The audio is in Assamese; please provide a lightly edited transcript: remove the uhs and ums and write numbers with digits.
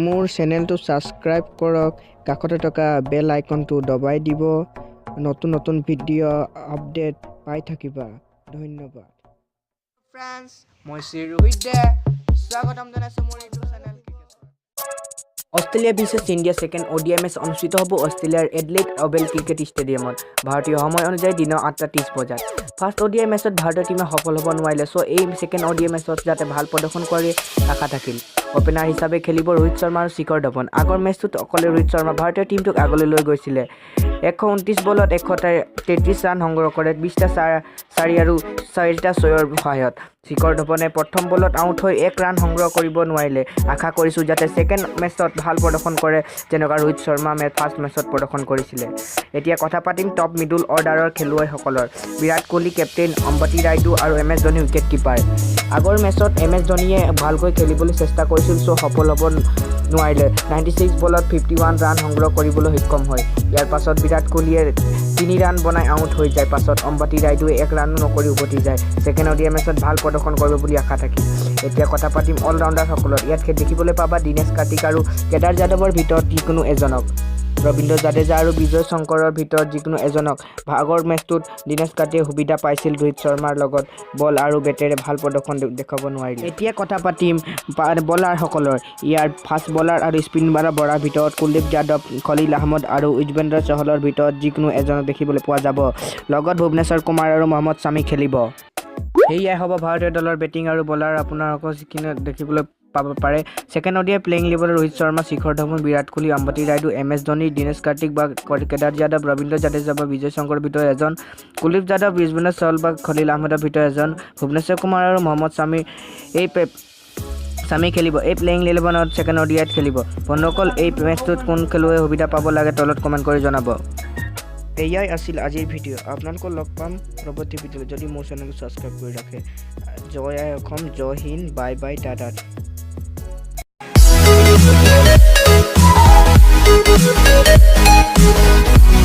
মোৰ চেনেলটো ছাবস্ক্ৰাইব কৰক, কাষতে থকা বেল আইকনটো দবাই দিব। নতুন নতুন ভিডিঅ' আপডেট পাই থাকিবা। ধন্যবাদ ফ্ৰেণ্ডছ। মই শ্ৰী ৰোহিত দে, স্বাগতম জনাইছোঁ মোৰ এইটো channel. Australia versus India second ODI match অনুষ্ঠিত হ'ব অষ্ট্ৰেলিয়াৰ এডলেইড অভেল ক্ৰিকেট ষ্টেডিয়ামত, ভাৰতীয় সময় অনুযায়ী দিনৰ 8:30 বজাত। ফাৰ্ষ্ট অ'ডিআই মেচত ভাৰতীয় টীমে সফল হ'ব নোৱাৰিলে। চ' এই ছেকেণ্ড অ'ডিআই মেচত যাতে ভাল প্ৰদৰ্শন কৰে আশা থাকিল। অ'পেনাৰ হিচাপে খেলিব ৰোহিত শৰ্মা আৰু শিখৰ ধৱন। আগৰ মেচটোত অকলে ৰোহিত শৰ্মা ভাৰতীয় টীমটোক আগলৈ লৈ গৈছিলে। 129 বলত 133 ৰান সংগ্ৰহ কৰে, 20টা চাৰি আৰু চাৰিটা ছয়ৰ সহায়ত। শিখৰ ধৱনে প্ৰথম বলত আউট হৈ এক ৰান সংগ্ৰহ কৰিব নোৱাৰিলে। আশা কৰিছোঁ যাতে ছেকেণ্ড মেচত ভাল প্ৰদৰ্শন কৰে, যেনেকুৱা ৰোহিত শৰ্মা ফাৰ্ষ্ট মেচত প্ৰদৰ্শন কৰিছিলে। এতিয়া কথা পাতিম টপ মিডল অৰ্ডাৰৰ খেলুৱৈসকলৰ। বিৰাট কোহলি কেপ্টেইন, অম্বাতি ৰায়ডু আৰু M S Dhoni wicket keeper. আগৰ মেচত এম এছ ধোনীয়ে ভালকৈ খেলিবলৈ চেষ্টা কৰিছিল, চ' সফল হ'ব নোৱাৰিলে। 96 বলত 51 ৰান সংগ্ৰহ কৰিবলৈ সক্ষম হয়। ইয়াৰ পাছত বিৰাট কোহলিয়ে 3 ৰান বনাই আউট হৈ যায়। পাছত অম্বাতি ৰায়ডুৱে এক ৰানো নকৰি উভতি যায়। ছেকেণ্ড অডিআই মেচত ভাল প্ৰদৰ্শন কৰিব বুলি আশা থাকিল। এতিয়া কথা পাতিম অলৰাউণ্ডাৰসকলৰ। ইয়াত দেখিবলৈ পাবা দীনেশ কাৰ্তিক আৰু কেদাৰ যাদৱৰ ভিতৰত যিকোনো এজনক, ৰবীন্দ্ৰ জাদেজা আৰু বিজয় শংকৰৰ ভিতৰত যিকোনো এজনক। আগৰ মেচটোত দীনেশ কাৰ্তিকে সুবিধা পাইছিল ৰোহিত শৰ্মাৰ লগত, বল আৰু বেটেৰে ভাল প্ৰদৰ্শন দেখুৱাব নোৱাৰিলে। এতিয়া কথা পাতিম বলাৰসকলৰ। ইয়াৰ ফাষ্ট বলাৰ আৰু স্পিন বলাৰৰ ভিতৰত কুলদীপ যাদৱ, খলিল আহমদ আৰু যুজবেন্দ্ৰ চহলৰ ভিতৰত যিকোনো এজনক দেখিবলৈ পোৱা যাব। লগত ভুৱনেশ্বৰ কুমাৰ আৰু মহম্মদ ছামী খেলিব। সেয়াই হ'ব ভাৰতীয় দলৰ বেটিং আৰু বলাৰ। আপোনালোকৰ যিখিনি দেখিবলৈ পাব পাৰে, ছেকেণ্ড অডিআই প্লেয়িং ইলেভেনত ৰোহিত শৰ্মা, শিখৰ ধৱন, বিৰাট কোহলি, অম্বাতি ৰায়ডু, এম এছ ধোনী, দীনেশ কাৰ্তিক বা কেদাৰ যাদৱ, ৰবীন্দ্ৰ জাদেজা বা বিজয় শংকৰৰ ভিতৰত এজন, কুলদীপ যাদৱ, যুজবেন্দ্ৰ চহল বা খলিল আহমেদৰ ভিতৰত এজন, ভুৱনেশ্বৰ কুমাৰ আৰু মহম্মদ ছামী এই ছামী খেলিব। এই প্লেয়িং ইলেভেনত ছেকেণ্ড অডিআইত খেলিব। বন্ধুসকল, এই মেচটোত কোন খেলুৱৈ সুবিধা পাব লাগে, তলত কমেণ্ট কৰি জনাব। এয়াই আছিল আজিৰ ভিডিঅ'। আপোনালোকক লগ পাম পৰৱৰ্তী ভিডিঅ'ত, যদি মোৰ চেনেলটো ছাবস্ক্ৰাইব কৰি ৰাখে। জয় আই অসম, জয় Hind, bye bye, Tata. Thank you.